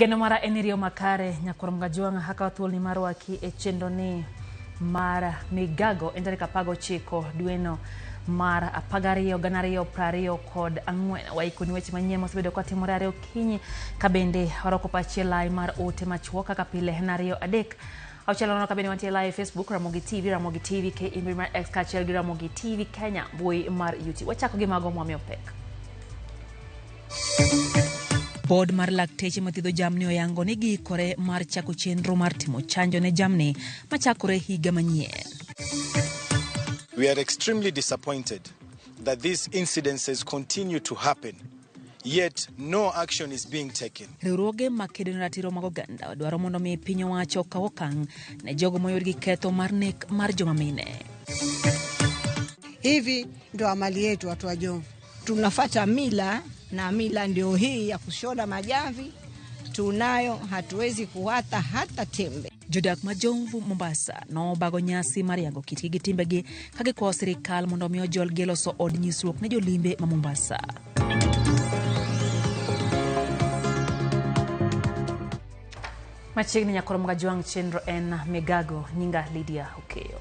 Geno mara en riyo makare nyakwar Mgajwang' haka thuolni mar waki e chenro ni mar Migago en tarik 19 dweno mar 12 2024. Waikoni weche manyien mosebedo katimore ariyo okinyi ka bende warwako pachi e lai mar ote machuok kaka pile en 2 3 6 nono ka bende wantie live Facebook Ramogi TV, Ramogi TV KE mbui mar X kaachiel gi Ramogi TV Kenya mbui mar YouTube. Wachako gi mago mwamiyo pek. Board mar lakteche mathiedho jamni oyango ni giikore mar chako chenro mar timo chanjo ne jamni machakore higa manyien. We are extremely disappointed that these incidences continue to happen, yet no action is being taken. Riwruoge makedo ne ratiro mag oganda dwaro mondo mi piny owacho okaw okang' ne jogo moyud gi ketho mar nek mar joma mine. Hivi ndo amali yetu watu wa Jomvu. Tunafata mila na mila ndio hii ya kushona majamvi tunayo, hatuwezi kuwata hata tembe. Jodak ma Jomvu Mombasa nobago nyasi mar yango kitgi gi timbegi ka gikwayo sirikal mondo mi ojolgi e loso od nyisruok ne jolimbe ma Mombasa. Machiegni nyakwar Mgajwang' chenro en Migago, nyinga Lydia Okeyo.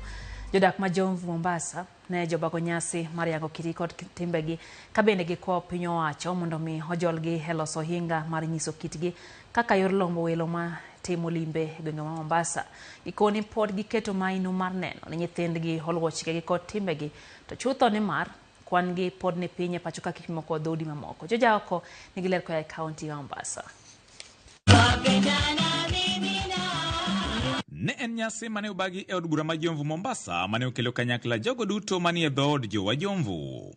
Jodak ma Jomvu Mombasa ne jobago nyasi mar yango kitgi kod timbegi ka bende gikwayo piny owacho mondo mi ojolgi e loso ohinga mar nyiso kitgi kaka yor lombo welo ma timo limbe e gwenge ma Mombasa. Gikoni pod giketo maino mar neno ni nyithindgi oluwo chikegi kod timbegi, to chutho ni mar kwan gi pod ni piny e pacho ka kipimo kod dhoudi mamoko. Jojaoko nigi ler koa e kaunti ma Mombasa. Ne en nyasi mane obagi e od bura ma Jomvu Mombasa mane okelo kanyakla jogo duto manie dhood jowa Jomvu.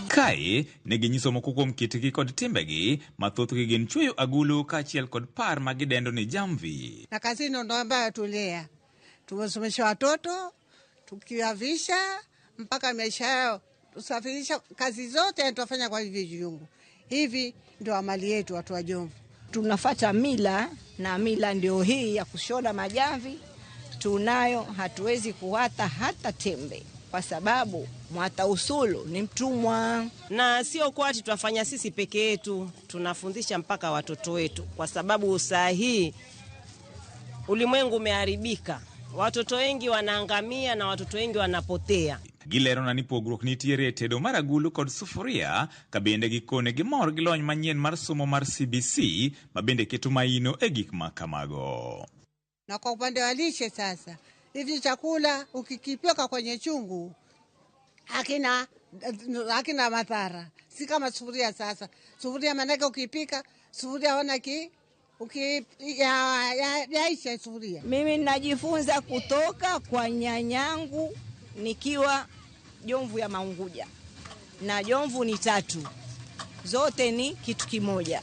Kae ne ginyiso moko kuom kitgi kod timbegi ma thothgi gin chweyo agulu kaachiel kod par ma gidendo ni jamvi. Na kazini ndo ambayo tulea, tumesomesha watoto tukiwavisha mpaka maisha yao, tusafirisha kazi zote tuwafanya kwa hivi viungu. Hivi ndio amali yetu watu wa Jomvu. Tunafata mila na mila ndio hii ya kushona majamvi tunayo, hatuwezi kuwata hata tembe kwa sababu mwata usulu ni mtumwa. Na sio kwa ati twafanya sisi peke yetu, tunafundisha mpaka watoto wetu, kwa sababu saa hii ulimwengu umeharibika, watoto wengi wanaangamia na watoto wengi wanapotea. Gilero ni pogruok nitiere e tedo mar agulu kod sufuria ka bende gikone gimor gi lony manyien mar somo mar CBC ma bende keto maino e gik ma kamago. Na kwa upande wa lishe sasa, hivi chakula ukikipika kwenye chungu hakina madhara, si kama sufuria. Sasa sufuria manake ukipika sufuria ona ki uki ya, ya, yaisha sufuria. Mimi najifunza kutoka kwa nyanyangu nikiwa Jomvu ya Maunguja, na Jomvu ni tatu, zote ni kitu kimoja.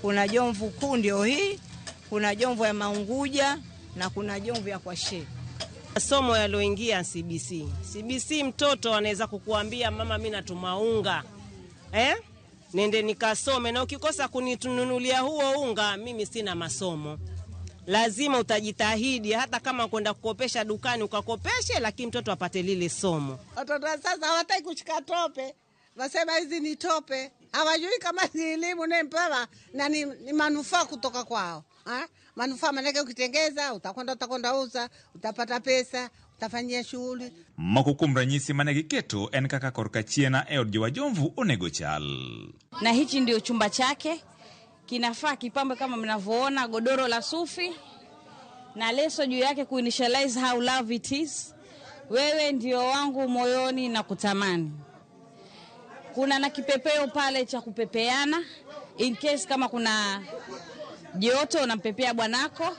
Kuna Jomvu kuu ndio hii, kuna Jomvu ya Maunguja na kuna Jomvu ya Kwashe. Somo yaloingia CBC. CBC mtoto anaweza kukuambia mama, mimi natuma unga. Nende nikasome, na ukikosa kunitununulia huo unga mimi sina masomo. Lazima utajitahidi, hata kama kwenda kukopesha dukani ukakopeshe, lakini mtoto apate lile somo. Watoto sasa hawataki kushika tope, wasema hizi ni tope, hawajui kama ni elimu nempewa na ni manufaa kutoka kwao. Manufaa manake ukitengeza utakwenda uza, utapata pesa, utafanyia shughuli. Moko kuom ranyisi mane giketo en kaka korka chiena e od jowa Jomvu onego chal. Na hichi ndio chumba chake, kinafaa kipambe kama mnavyoona, godoro la sufi na leso juu yake kuinitialize how love it is. Wewe ndio wangu moyoni na kutamani. Kuna na kipepeo pale cha kupepeana in case kama kuna joto unampepea bwanako.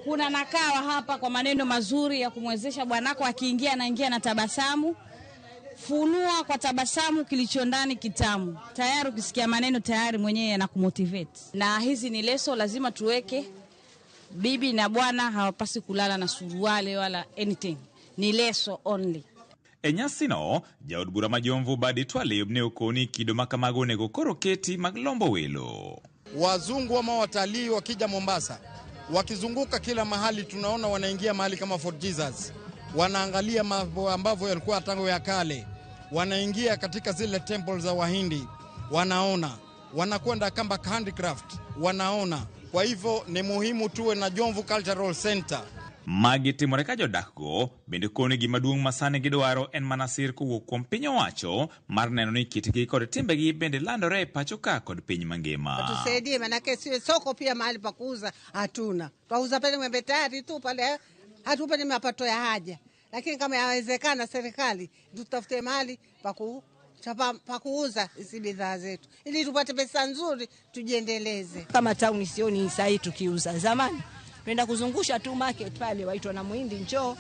Kuna nakawa hapa kwa maneno mazuri ya kumwezesha bwanako, akiingia anaingia na tabasamu. Funua kwa tabasamu kilicho ndani kitamu. Tayari ukisikia maneno tayari mwenyewe anakumotivate. Na hizi ni leso lazima tuweke. Bibi na bwana hawapasi kulala na suruali wala anything. Ni leso only. E nyasino, jaod bura ma Jomvu Badi Twalib ne okoni kido ma kamago onego koro keti mag lombo welo. Wazungu ama watalii wakija Mombasa, wakizunguka kila mahali, tunaona wanaingia mahali kama Fort Jesus, wanaangalia mambo ambavyo yalikuwa tangu ya kale, wanaingia katika zile temple za Wahindi, wanaona. wanakwenda kamba handicraft, wanaona. Kwa hivyo ni muhimu tuwe na Jomvu Cultural Center. Magi timore ka jodakgo bende koni gima duong' ma sani gidwaro en mana sir kowuok kuom piny owacho mar neno ni kitgi kod timbegi bende landore e pacho ka kod piny mangima. Tusaidie, manake sio soko pia mahali pa kuuza hatuna. Twauza pale Mwembe Tayari tu pale, hatupate mapato ya haja. Lakini kama yawezekana serikali tutafute mahali pa kuuza hizi bidhaa zetu ili tupate pesa nzuri tujiendeleze. Kama town sioni sahi tukiuza. Zamani tunaenda kuzungusha tu market pale, waitwa na muhindi njoo,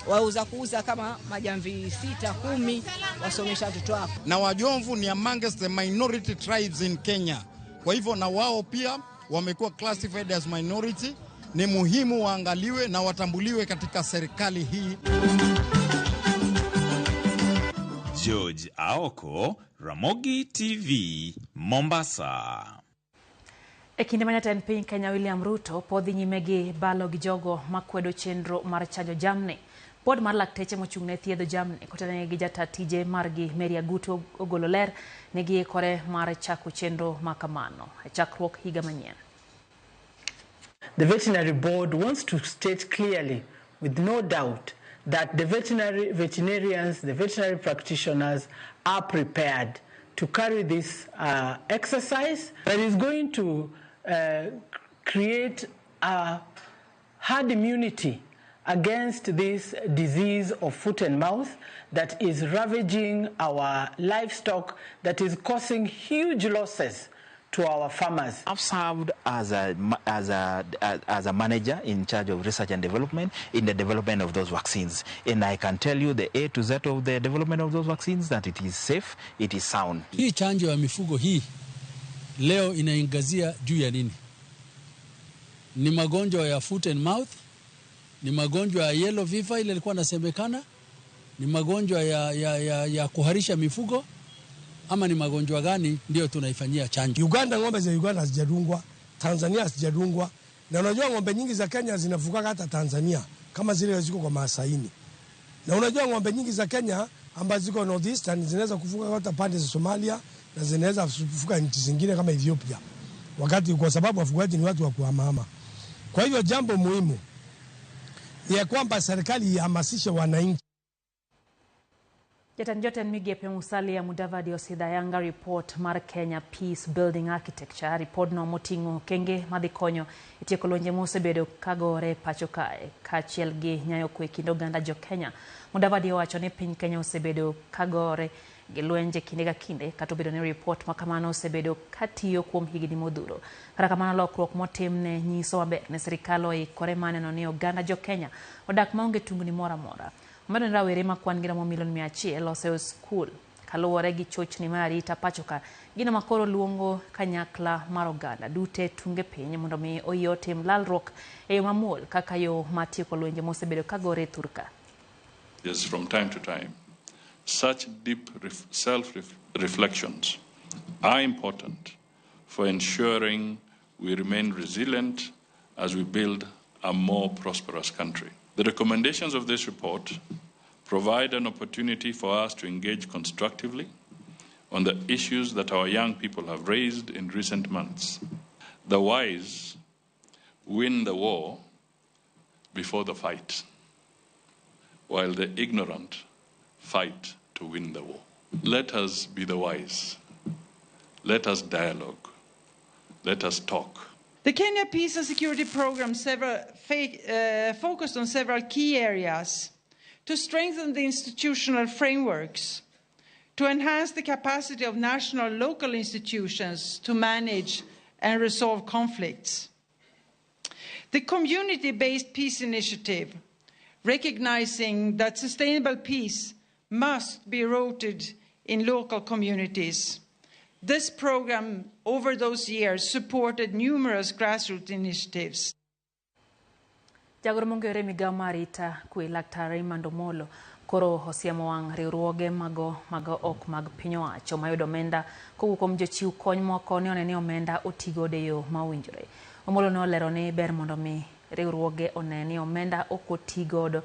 wauza kuuza kama majamvi 6, 10, wasomesha watoto wako. Na Wajomvu ni amongst the minority tribes in Kenya. Kwa hivyo na wao pia wamekuwa classified as minority. Ni muhimu waangaliwe na watambuliwe katika serikali hii. George Aoko, Ramogi TV, Mombasa. E kinde ma jatend piny Kenya William Ruto pod dhi nyime gi balo gi jogo makwedo chenro mar chanjo jamni. Bod mar lakteche mochung' ne thiedho jamni kotenore gi jata tije margi Mary Agutu ogolo ler ni giikore mar chako chenro ma kamano e chakruok higa manyien. The veterinary board wants to state clearly, with no doubt, that the veterinarians, the veterinary practitioners are prepared to carry this exercise that is going to create a herd immunity against this disease of foot and mouth that is ravaging our livestock, that is causing huge losses to our farmers. I've served as a manager in charge of research and development in the development of those vaccines. And I can tell you the A to Z of the development of those vaccines, that it is safe, it is sound. Hii chanjo ya mifugo hii leo inaangazia juu ya nini? Ni magonjwa ya foot and mouth, ni magonjwa ya yellow fever ile ilikuwa nasemekana, ni magonjwa ya kuharisha mifugo, ama ni magonjwa gani ndio tunaifanyia chanjo? Uganda, ng'ombe za Uganda hazijadungwa, Tanzania hazijadungwa. Na unajua ng'ombe nyingi za Kenya zinavuka hata Tanzania kama zile ziko kwa Maasaini. Na unajua ng'ombe nyingi za Kenya ambazo ziko Northeastern zinaweza kuvuka hata pande za Somalia na zinaweza kuvuka nchi zingine kama Ethiopia. Wakati kwa sababu wafugaji ni watu wa kuhamahama. Kwa hivyo jambo muhimu ni ya kwamba serikali ihamasishe wananchi. Jatend jotend migepe Musalia Mudavadi osidho ayanga report mar Kenya Peace Building Architecture. Ripodno moting'o okenge madhi konyo e tieko lwenje mosebedo kagore pacho kae kaachiel gi nyayo kwe kind oganda jo Kenya. Mudavadi owacho ni piny Kenya osebedo kagore gi lwenje kinde ka kinde kata obedo ni report ma kamano osebedo katiyo kuom higni modhuro. Kata kamano lokruok motimne nyiso maber ni sirikal oikore mar neno ni oganda jo Kenya odak maonge tungni moro amora. Omedo ni rawere ma kwan gi romo milion 100 oseyo skul kaluwore gi chochni mar arita pacho ka, gino ma koro luongo kanyakla mar oganda duto e tunge piny mondo mi oyie otim lalruok e yo mamuol kaka yo mar tieko lwenje mosebedo kagore e thurka. Yes, from time to time, such deep self-reflections are important for ensuring we remain resilient as we build a more prosperous country. The recommendations of this report provide an opportunity for us to engage constructively on the issues that our young people have raised in recent months. The wise win the war before the fight, while the ignorant fight to win the war. Let us be the wise. Let us dialogue. Let us talk. The Kenya Peace and Security Programme focused on several key areas to strengthen the institutional frameworks, to enhance the capacity of national and local institutions to manage and resolve conflicts. The community-based peace initiative, recognizing that sustainable peace must be rooted in local communities. This program, over those years, supported numerous grassroots initiatives. Jagoro mongere migao mar arita kwe Laktar Raymond Omolo koro osiemo wang' riwruoge mago ok mag piny owacho mayudo omenda kowuok kuom jochiw kony moko ni one ni omenda otigodo e yo ma owinjore. Omolo ne olero ni ber mondo mi riwruoge one ni omenda ok otigodo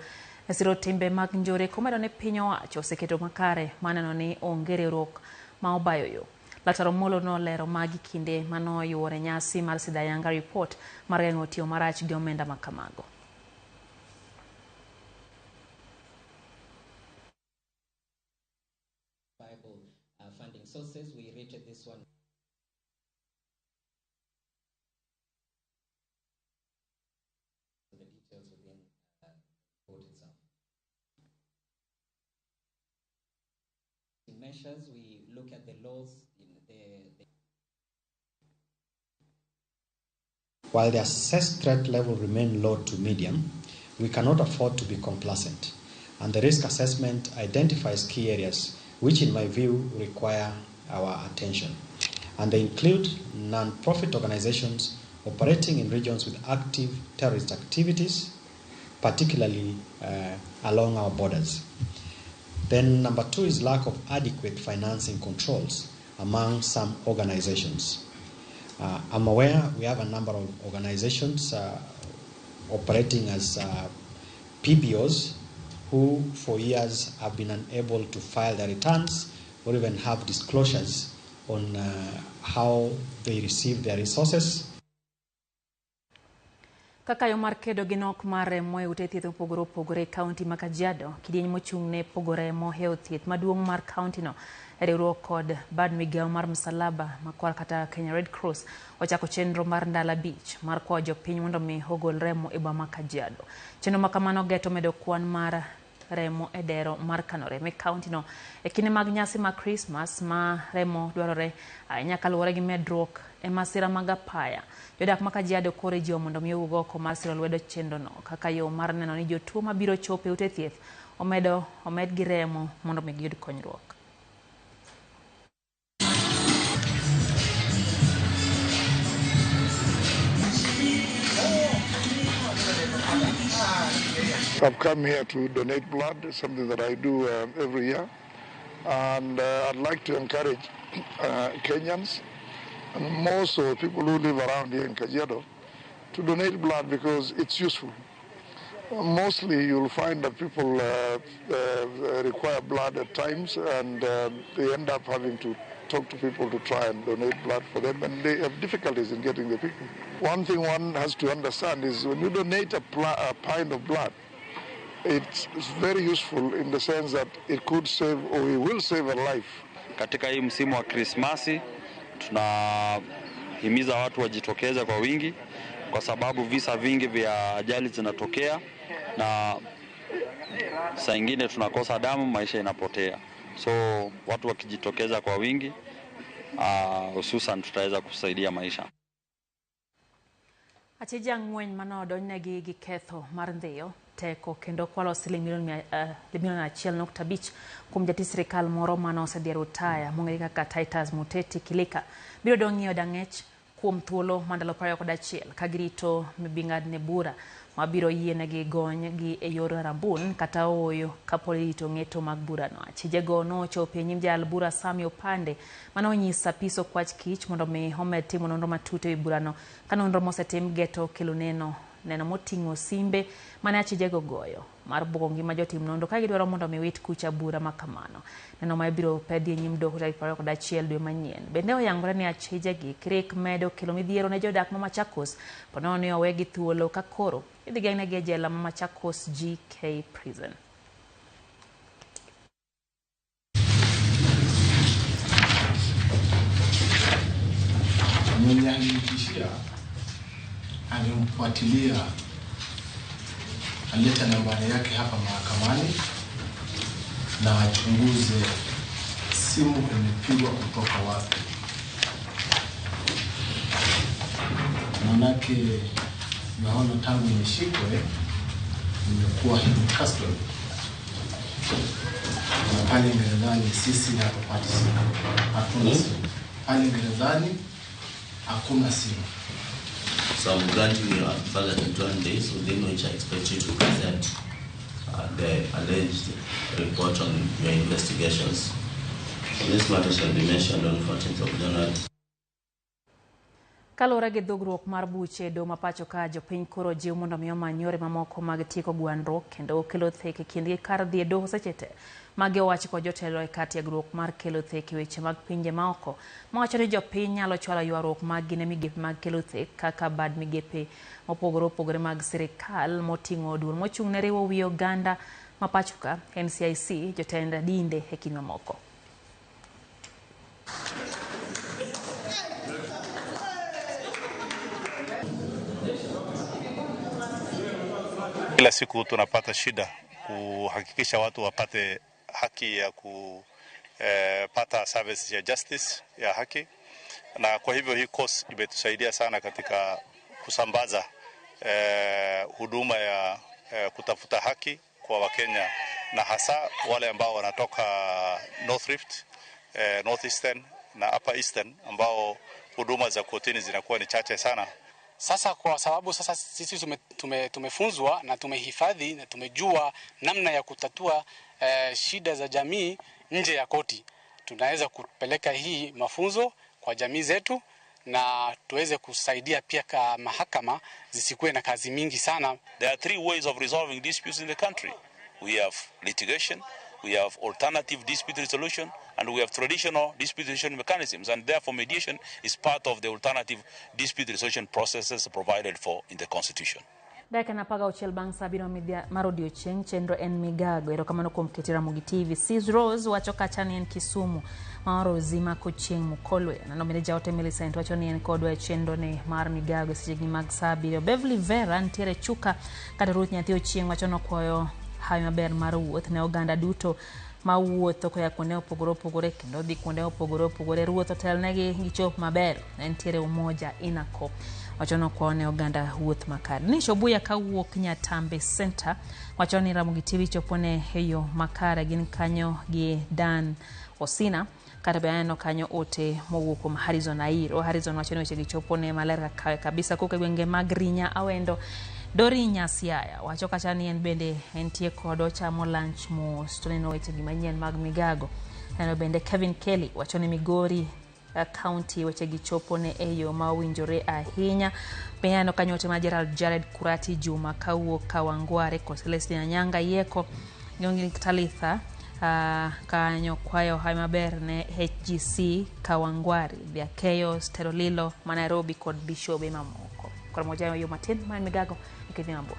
e siro timbe mag njore komedo ni piny owacho oseketo makare maneno ni onge riwruok ma obayo yo. Laktar Omolo nolero magi kinde manoyuore nyasi mar Sidayanga report mar geng'o tiyo marach gi omenda makamago. Funding sources, we rated this one the details within the report itself. In measures, we look at the laws in the While the assessed threat level remains low to medium, we cannot afford to be complacent, and the risk assessment identifies key areas which in my view require our attention. And they include non-profit organizations operating in regions with active terrorist activities, particularly along our borders. Then number 2 is lack of adequate financing controls among some organizations. I'm aware we have a number of organizations operating as PBOs who for years have been unable to file their returns or even have disclosures on how they receive their resources. Kaka yo mar kedo gi nok mar remo e ute thieth mopogore opogore e kaunti ma Kajiado, kidieny mochung' ne pogo remo e od thieth maduong' mar kaunti no e riwruok kod bad migawo mar Msalaba Makwar kata Kenya Red Cross ochako chenro mar ndalo 5 mar kwayo jopiny mondo mi ogol remo e boma ma Kajiado. Chenro ma kamano geto medo kwan mar remo e dero mar kano remo e kaunti no e kinde mag nyasi mag Krismas ma remo dwarore ahinya kaluwore gi medruok e masira mag apaya. Jodak ma Kajiado koro ijiwo mondo mi owuog oko mar siro lwedo chenrono kaka yo mar neno ni jotuo mabiro chopo e ute thieth omed gi remo mondo mi giyud konyruok. I've come here to donate blood, something that I do every year, and I'd like to encourage Kenyans and more so people who live around here in Kajiado to donate blood because it's useful. Mostly you'll find that people require blood at times, and they end up having to talk to people to try and donate blood for them, and they have difficulties in getting the people. One thing one has to understand is when you donate a pint of blood, it's very useful in the sense that it could save or it will save a life. Katika hii msimu wa Krismasi tunahimiza watu wajitokeze kwa wingi kwa sababu visa vingi vya ajali zinatokea na saa nyingine tunakosa damu, maisha inapotea. So watu wakijitokeza kwa wingi hususan tutaweza kusaidia maisha. Achije ang'wen manodonjnegi gi ketho mar ndhiyo teko kendo kwalo siling milion 1.5 kuom jatich sirikal moro mane osedhiero taya mong'ere kaka Titus Muteti Kilika biro dong' e od ang'ech kuom thuolo mar ndalo 21 ka girito mibing'adne bura mabiro yienegi gony gi e yor rambun kata ooyo kapod irito ng'eto mag burano. Achijego nochopo e nyim jayal bura Sami Opande mane onyiso apis okwach kich mondo mi omed timo nonro matut ewi burano ka nonro mosetim geto kelo neno moting'o simbe mane achijego goyo mar bugo ngima jotim nonro ka gidwaro mondo mi wit kucha bura makamano. Neno ma ibiro pedhi e nyim doho tarik 21 dwe manyien. Bende oyangore ni achijegi krik medo kelo midhiero ne jodak ma Machakos ponono ni owegi thuolo ka koro idhi geng'negi e jela ma Machakos GK Prison. Mwenye alinitishia alimfuatilia, aleta nambari yake hapa mahakamani na achunguze simu imepigwa kutoka wapi. Manake naona tangu nishikwe nimekuwa in custody. Na pale gerezani sisi hatupati simu. Hakuna simu. Pale gerezani hakuna simu. So I'm granting you a further 21 days within which I expect you to present the alleged report on your investigations. This matter shall be mentioned on 14th of January. Kaluwore gi dhugruok mar buche e doho ma pacho ka, jopiny koro jiw mondo mi omany yore mamoko mag tieko gwandruok kendo kelo thek e kindgi kar dhi e doho seche te. Magi owachi kod jotelo e kar tiegruok mar kelo thek e weche mag pinje maoko, mawacho ni jopiny nyalo chwalo ywaruok maggi ne migepe mag kelo thek kaka bad migepe mopogore opogore mag sirikal moting'o duol mochung' ne riwo wi oganda ma pacho ka, NCIC, jotend dinde e kind mamoko. Kila siku tunapata shida kuhakikisha watu wapate haki ya kupata service ya justice ya haki, na kwa hivyo hii course imetusaidia sana katika kusambaza huduma ya kutafuta haki kwa Wakenya, na hasa wale ambao wanatoka North Rift, North Eastern na Upper Eastern ambao huduma za kotini zinakuwa ni chache sana. Sasa kwa sababu sasa sisi tumefunzwa na tumehifadhi na tumejua namna ya kutatua shida za jamii nje ya koti, tunaweza kupeleka hii mafunzo kwa jamii zetu na tuweze kusaidia pia ka mahakama zisikuwe na kazi mingi sana. There are three ways of resolving disputes in the country. We have litigation, we have alternative dispute resolution, and we have traditional dispute resolution mechanisms, and therefore mediation is part of the alternative dispute resolution processes provided for in the Constitution. Dakika na 16 bang' saa 7 mar odiochieng', chenro en Migago. Erokamano kuom keti Ramogi TV. Sis Rose wacho kacha ni en Kisumu ma Rosi mako chieng' Mukolwe. Nano bende jaote Millicent wacho ni en kodwa e chenro ni mar Migago sechegi mag saa 7. Beverly Vera nitiere Chuka, kata Ruth Nyathi Ochieng' wacho nokwayo hawi maber mar wuoth ne oganda duto mawuotho koa kuonde mopogore opogore kendo dhi kuonde mopogore opogore. Ruoth otelnegi gichop maber. Entiere Umoja Inako wacho nokwayo ne oganda wuoth makare. Nish Obuya kawuok Nyatambe Center wacho ni Ramogi TV chopone e yo makare. Gin kanyo gi Dan Osina. Kata be aneno kanyo ote mowuok kuom Harrison Airo. Harrison wacho ni wechegi chopone maler kabisa kowuok e gwenge mag Rinya Awendo. Dori Nyasiaya wacho kacha ni en bende entie kod ochamo lunch mos to neno wechegi manyien mag Migago. Neno bende Kevin Kelly wacho ni Migori County wechegi chopone e yo ma owinjore ahinya. Be aneno kanyo ote ma Gerald Jared Kurati Juma kawuok Kawangware kod Celestine Anyanga Yieko gi Talitha kanyo kwayo hawi maber ne HGC Kawangware, Dhiakeyo, Sterolilo ma Nairobi kod bishobe mamoko. Koro moja yo matin ma en Migago nikidhi mabor.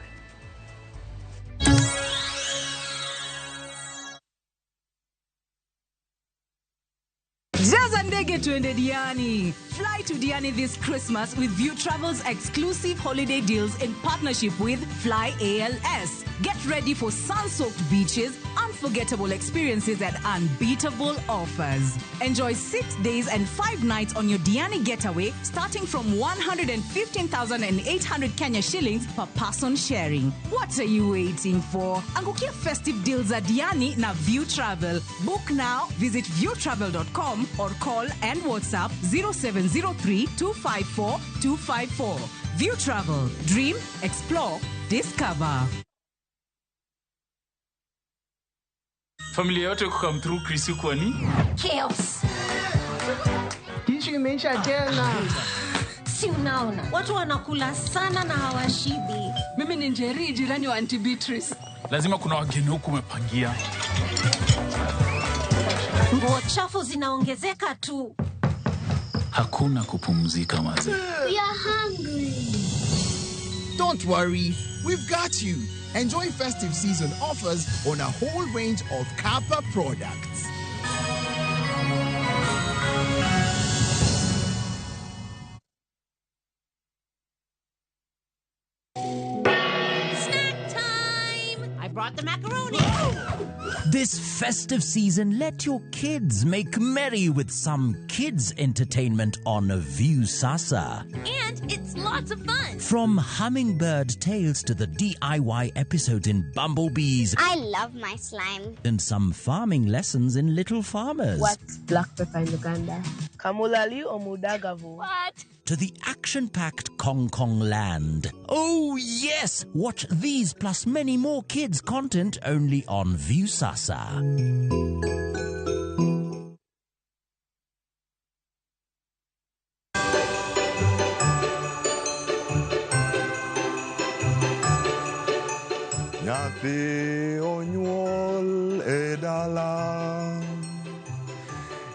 Jaza ndege tuende Diani. Fly to Diani this Christmas with View Travel's exclusive holiday deals in partnership with Fly ALS. Get ready for sun-soaked beaches, unforgettable experiences and unbeatable offers. Enjoy 6 days and 5 nights on your Diani getaway starting from 115,800 Kenya shillings per person sharing. What are you waiting for? Angukia festive deals at Diani na View Travel. Book now, visit viewtravel.com or call and WhatsApp 0703 254 254. View Travel. Dream, explore, discover. Familia yote kukam through Chris kwa ni? Chaos. Tishu imeisha tena. Si unaona, watu wanakula sana na hawashibi. Mimi ni Njeri, jirani wa Auntie Beatrice. Lazima kuna wageni huku umepangia. Nguo chafu zinaongezeka tu. Hakuna kupumzika maze. We are hungry. Don't worry, we've got you. Enjoy festive season offers on a whole range of Kappa products. Snack time! I brought the macaroni. This festive season, let your kids make merry with some kids entertainment on Viusasa. And it's lots of fun. From Hummingbird Tales to the DIY episodes in Bumblebees. I love my slime. And some farming lessons in Little Farmers. What's black pepper in Uganda? Kamulali or Mudagavu. What? To the action-packed Kong Kong Land. Oh yes! Watch these plus many more kids content only on Viusasa. Nyathi onyuol e dala.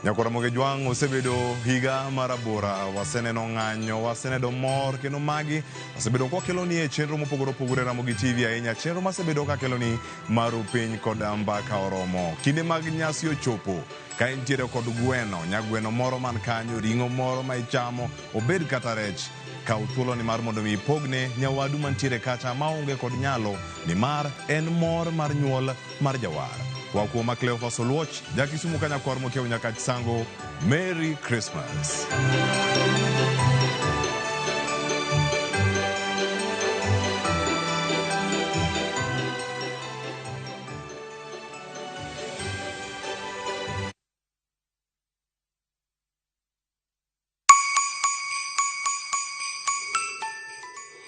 Nyakwar Ramogi Jwang' osebedo higa mar abora, waseneno ng'anyo, waseneno mor, kendo magi osebedo kwakeloni e chenro mopogore opogore Ramogi TV ahinya, chenro masebedo kakeloni maru piny kod mbaka oromo. Kinde mag nyasi ochopo, ka intiere kod gweno, nyagweno moro man kanyo, ring'o moro ma ichamo, obed kata rech, kaw thuoloni mar mondo mi ipogne nyawadu mantiere kacha maonge kod nyalo, nimar en mor mar nyuol mar jawar. Wakuoma Cleophas Oluoch, Jakisumu ka nyakwar mokiewo nyaka Sango. Merry Christmas.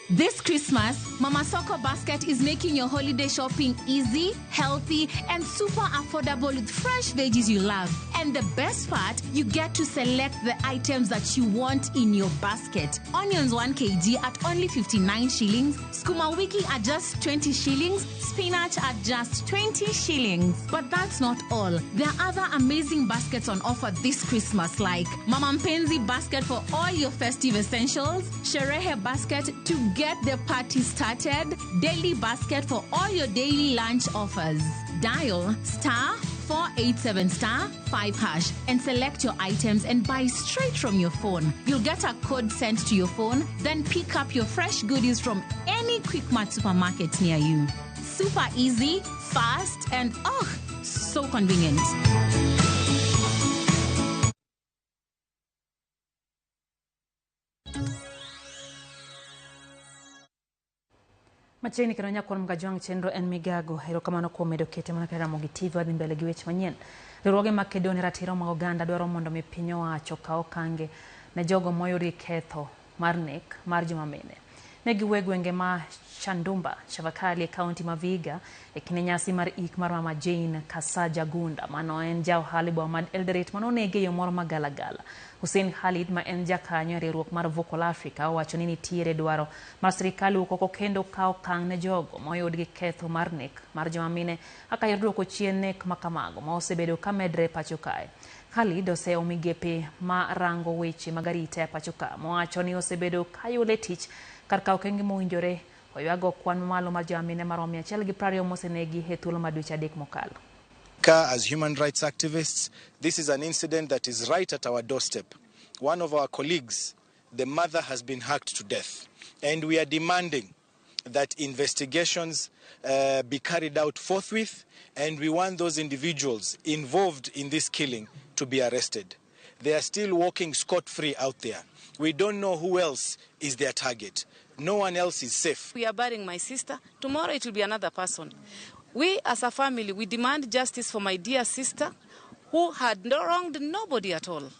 This Christmas, Mama Soko Basket is making your holiday shopping easy, healthy, and super affordable with fresh veggies you love. And the best part, you get to select the items that you want in your basket. Onions 1 kg at only 59 shillings, skuma wiki at just 20 shillings, spinach at just 20 shillings. But that's not all. There are other amazing baskets on offer this Christmas, like Mama Mpenzi basket for all your festive essentials, Sherehe basket to get the party started, daily basket for all your daily lunch offers. Dial star 487 star 5 hash and select your items and buy straight from your phone. You'll get a code sent to your phone, then pick up your fresh goodies from any Quickmart supermarket near you. Super easy, fast, and oh, so convenient. Machiegni kendo nyakwar Mgajwang' chenro en migago. Erokamano kuom medo kete mana kaka Ramogi TV wadhi mbele gi weche manyien. Riwruoge makedo ne ratiro mag oganda dwaro mondo mi piny owacho okaw okange ne jogo moyud gi ketho mar nek mar joma mine. Ne giwe gwenge ma Chandumba, Chavakali e kaunti ma Vihiga e kinde nyasi mar ik mar Mama Jane Kasaja Gunda mano en ja ohala e boma ma Eldoret manonege e yo moro magalagala. Hussein Khalid ma en jakanyo e riwruok mar Vocal Africa owacho ni nitiere dwaro mar sirikal wuok oko kendo kawo okang' ne jogo moyud gi ketho mar nek mar joma mine kaka yor duoko chien nek makamago ma osebedo ka medre e pacho kae. Khalid oseyo migepe ma rango weche mag arita e pacho ka mowacho ni osebedo ka yule tich kar kawo okenge mowinjore. Oywago kwan mamalo mar joma mine maromo 120 mosenegi e thuolo mar dweche 3 mokalo. As human rights activists, this is an incident that is right at our doorstep. One of our colleagues, the mother, has been hacked to death, and we are demanding that investigations be carried out forthwith, and we want those individuals involved in this killing to be arrested. They are still walking scot-free out there. We don't know who else is their target. No one else is safe. We are burying my sister. Tomorrow it will be another person. We as a family, we demand justice for my dear sister who had wronged nobody at all.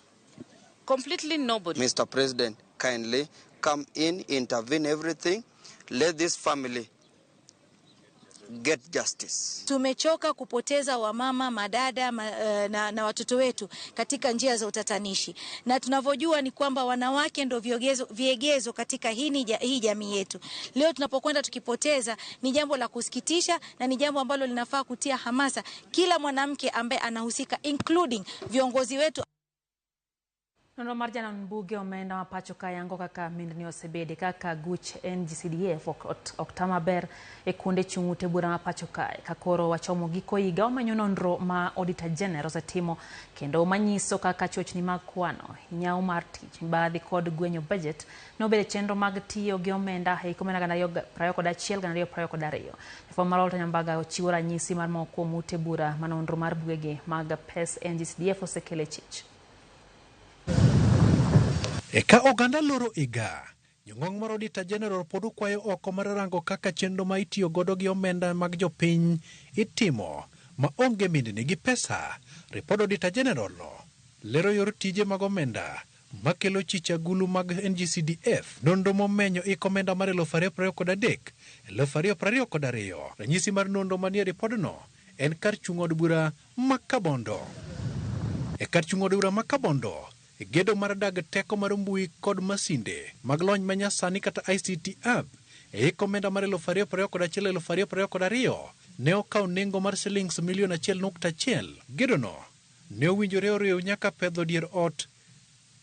Completely nobody. Mr. President, kindly come in, intervene everything. Let this family get justice. Tumechoka kupoteza wamama, madada na watoto wetu katika njia za utatanishi. Na tunavyojua ni kwamba wanawake ndio viegezo katika hii jamii yetu. Leo tunapokwenda tukipoteza ni jambo la kusikitisha na ni jambo ambalo linafaa kutia hamasa kila mwanamke ambaye anahusika, including viongozi wetu. Nonro mar janon buge omenda ma pacho ka yango kaka mindni osebede kaka guch NGCDF ok ta maber e kuonde chung' ute bura ma pacho kae. Ka koro wachomo giko higa omenyo nonro ma Auditor General osetimo kendo manyiso kaka chochni mag kwano, nyawo mar tich, mibadhi kod gwenyo budget nobedo e chenro mag tiyo gi omenda e hik 2021 2022. Jafwambo mar Walter Nyambaga ochiwo ranyisi mar moko kuom ute bura ma nonro mar bugegi mag pes NGCDF osekelo e chich. Eka oganda loro higa, jong'ong mar Auditor General pod okwayo oko mar rango kaka chenro ma itiyo godo gi omenda mag jopiny itimo ma onge mindni gi pesa. Ripod Auditor General no lero yor tije mag omenda makelo chich agulu mag NGCDF, nonro momenyo ik omenda mar 2023 2022. Ranyisi mar nonro manie ripodno en kar chung' od bura ma Kabondo. E kar chung' od bura ma Kabondo, gedo mar dag teko mar mbui kod masinde mag lony manyasani kata ICT app E hik omenda mar 2021-2022 ne okawo nengo mar silings milion 1.1. Gedono ne owinjore oriw nyaka pedho dier ot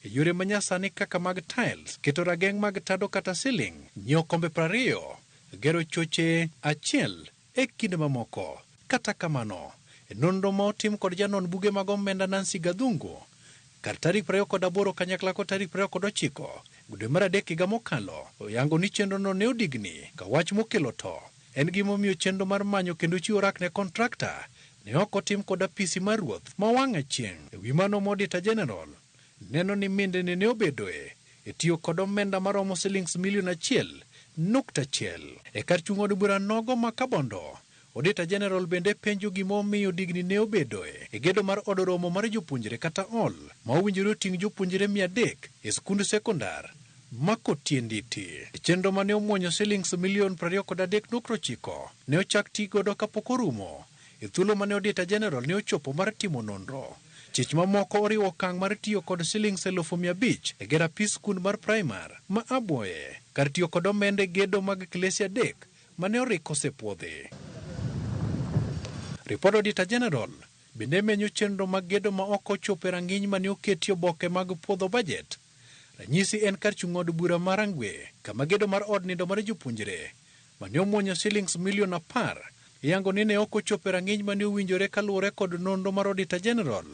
e yore manyasani kaka mag tiles, keto rageng' mag tado kata ceiling, nyiewo kombe 20, gero choche achiel e kinde mamoko. Kata kamano, e nonro ma otim kod janon buge mag omenda Nancy Gathungu, kar tarik 28 kanyakla kod tarik 29 dwe mar adek higa mokalo, oyango ni chenrono ne odigni ka wach mokelo to en gimomiyo chenro mar manyo kendo chiwo rak ne kontrakta ne ok otim kod apisi mar ruoth ma wang'a chieng'. E wi mano, Auditor General neno ni mindni ne obedoe e tiyo kod omenda maromo silings milion 1.1. E kar chung' od bura nogo ma Kabondo, Auditor General bende penjo gima omiyo digni ne obedoe e gedo mar od romo mar jopuonjre kata hall ma owinjore oting' jopuonjre 300 e skund sekondar ma Kotienditi. E chenro mane omuonyo silings milion 23.9 ne ochak ti godo kapok orumo e thuolo mane Auditor General ne ochopo mar timo nonro. Chich mamoko oriwo okang' mar tiyo kod silings 500,000 e gero apis skund mar primar ma Abuoye kar tiyo kod omenda e gedo mag klese 3 mane orik osepuodhi. Ripod Auditor General bende menyo chenro mag gedo ma ok ochopo e rang'iny mane oketi oboke mag puodho bajet. Ranyisi en kar chung' od bura mar Rangwe kama gedo mar od nindo mar jopuonjre mane omuonyo silings milion 10 iyango ni ne ok ochopo e rang'iny mane owinjore kaluwore kod nonro mar Auditor General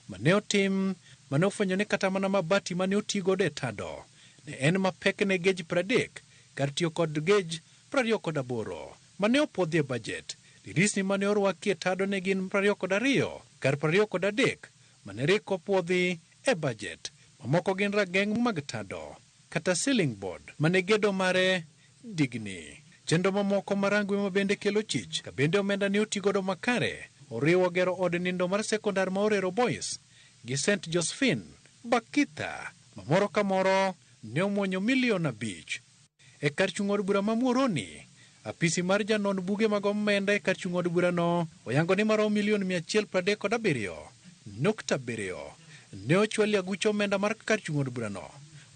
mane otim mane ofwenyo ni kata mana mabati mane otigodo e tado ne en mapek ne gej 30 kar tiyo kod gej 28 mane opuodhi e bajet. Dirisni mane orwaki e tado ne gin 22 kar 23 mane rik opuodhi e bajet. Mamoko gin rageng' mag tado kata ceiling board mane gedo mare digni. Chenro mamoko ma Rangwe ma bende kelo chich ka bende omenda ne otigodo makare oriwo gero od nindo mar sekondar ma Orero Boys gi St Josephine Bakita ma moro ka moro ne omuonyo milion 5. E kar chung' od bura ma Muhoroni, apisi mar janon buge mag omenda e kar chung' od burano oyango ni maromo milion 137.7 ne ochwali aguch omenda mar kar chung' od burano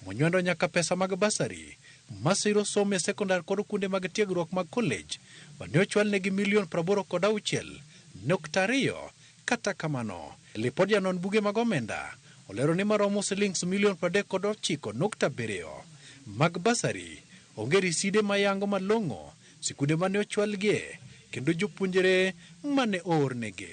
monywando nyaka pesa mag basari masiro somo e sekondar kod kuonde mag tiegruok mag college mane ochwalnegi milion 86.2. Kata kamano, lipod janon buge mag omenda olero ni maromo silings milion 39.7 mag basari onge riside mayango malong'o sikunde mane ochwalgie kendo jopuonjre mane oornegi.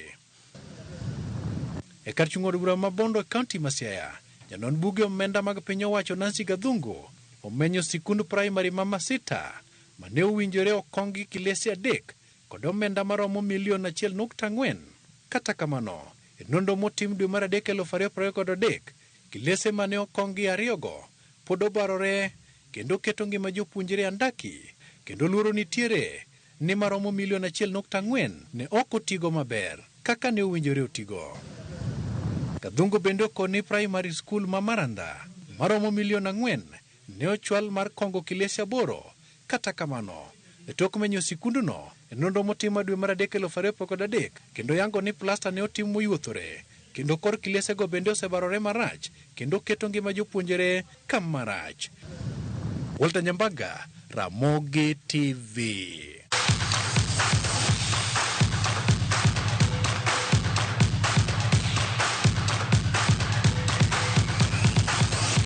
E kar chung' od bura ma Bondo e kaunti ma Siaya, janon buge omenda mag piny owacho Nancy Gathungu omenyo sikund primary ma Masita mane owinjore okong gi kilese 3 kod omenda maromo milion 1.4. Kata kamano, e nonro motim dwe mar 3 2023, kilese mane okong gi 2 go pod obarore kendo keto ngima jopuonjre andaki kendo luoro nitiere ni maromo milion 1.4 ne ok otigo maber kaka ne owinjore otigo. Gathungu bende okoni primary school ma Maranda maromo milion 4 ne ochwal mar kongo kilese 8. Kata kamano, e tok menyo sikundno e nonro motim dwe mar 3 2023 kendo yango ni plasta ne otim moyuothore kendo kor kilesego bende osebarore marach kendo keto ngima jopuonjre kama rach. Walter Nyambaga, Ramogi TV.